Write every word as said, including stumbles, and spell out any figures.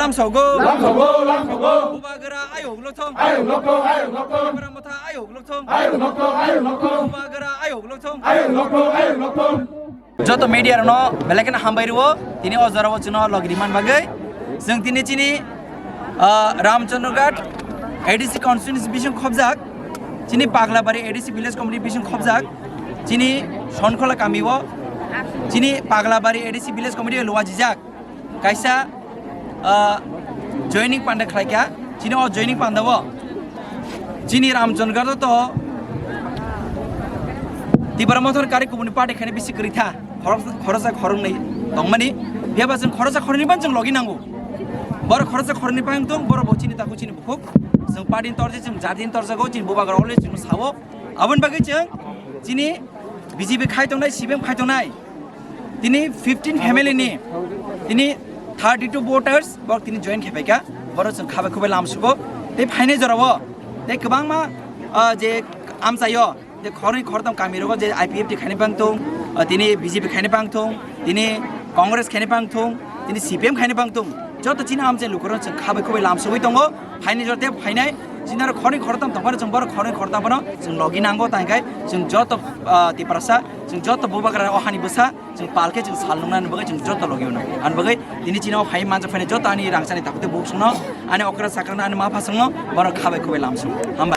Lamsogo. Lamsogo, lamsogo. Bubagra ayok lokthong. Ayok lokthong, ayok lokthong. Tipra Motha ayok lokthong. Ayok lokthong, ayok lokthong. Bubagra ayok lokthong. Ayok lokthong, ayok lokthong. Joto media rokno belai kheno hambai rwo, tini o jora o chwngno logi rimani bagwi. Chwng tini chini, ah, Ramchandraghat A D C constituency bising khobjak, chini Paglabari A D C village committee bising khobjak, chini Sonkhola kami o, chini Paglabari A D C village committee o luajijak. Kaisa, ah, joining panda khlaikha, chini o joining panda o chini Ramchandraghat to Tipra Motha ni kari kubuni party khaina bisi kwrwi tha, khorok-, khoroksa khoroknwi tongmani, phiyaba chwng khoroksa khoroknwi ban chwng logi nango. Borok khoroksa khoroknwi bang tong, borok bo chini takhuk chini bukhuk, chwng party ni torjak, chwng jati ni torjago, chini bubagra always chwng sao. Aboni bagwi chwng chini B J P khai tongnai, C P M khai tongnai, tini fifteen family ni, tini thirty two voters borok tini join khepaikha, borok chwng khabai khubai lamsugo. Tei phainai jorao tei kwbangma, ah, je amchaio, je khornwi khortam kami rogo je I P F T khaini bang tong, ah, tini B J P khaini bang tong, tini Congress khaini bang tong, tini C P M khaini bang tong, joto chini amchai lukurok chwng khabai khubai lamsugwi tongo. Phainai jorao tei phainai chini aro khornwi khortam tongphano chwng borok khornwi khortam phano chwng logi nango, tangkhe chwng joto, ah, Tiprasa, chwng joto bubagra o hani bwsa, chwng palkhe chwng sal nungnani bagwi chwng joto logi uno. Ani bagwi tini chini o phai manjak phainai joto ani rangchakni takhuk tei bukhuk songno, ani okra chakrano, ani mapha songno, borok khabai khubai lamsung. Hambai.